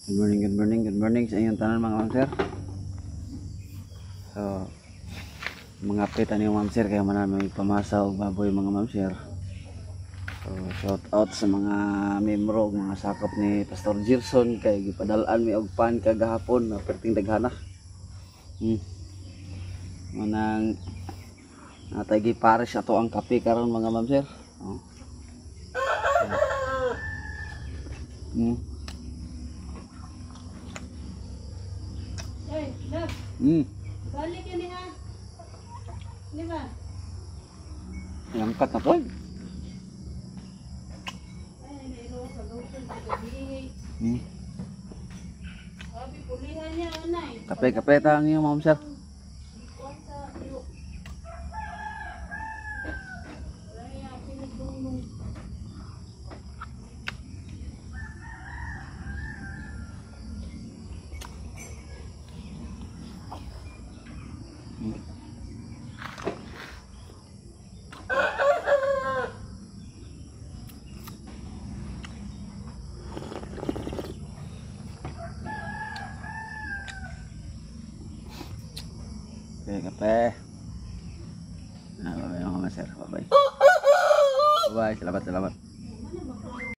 Good morning, good morning, good morning sa inyong tanan, mga ma'am sir. So, mga pita ni ma'am sir, kaya man may pamasa og baboy, mga ma'am sir. So, shout out sa mga membro ug mga sakop ni Pastor Gerson kay gipadal-an mi og pan kagahapon na perting daghana. Manang natay gipares ato ang kape karon, mga ma'am sir. Oh. Hey, love. Balik yun ha. Di ba? Langkat na po. Ay, nairo sa lungsod sa gabi. Sabi, pulihan niya, anay. Kape, kape ta ang iyong, ma'am sir. Ikuan sa iyo. Wala niya, pinagdungnong. Kape, kape. Ah, bye-bye, mga sir. Bye-bye. Bye-bye. Salamat, salamat.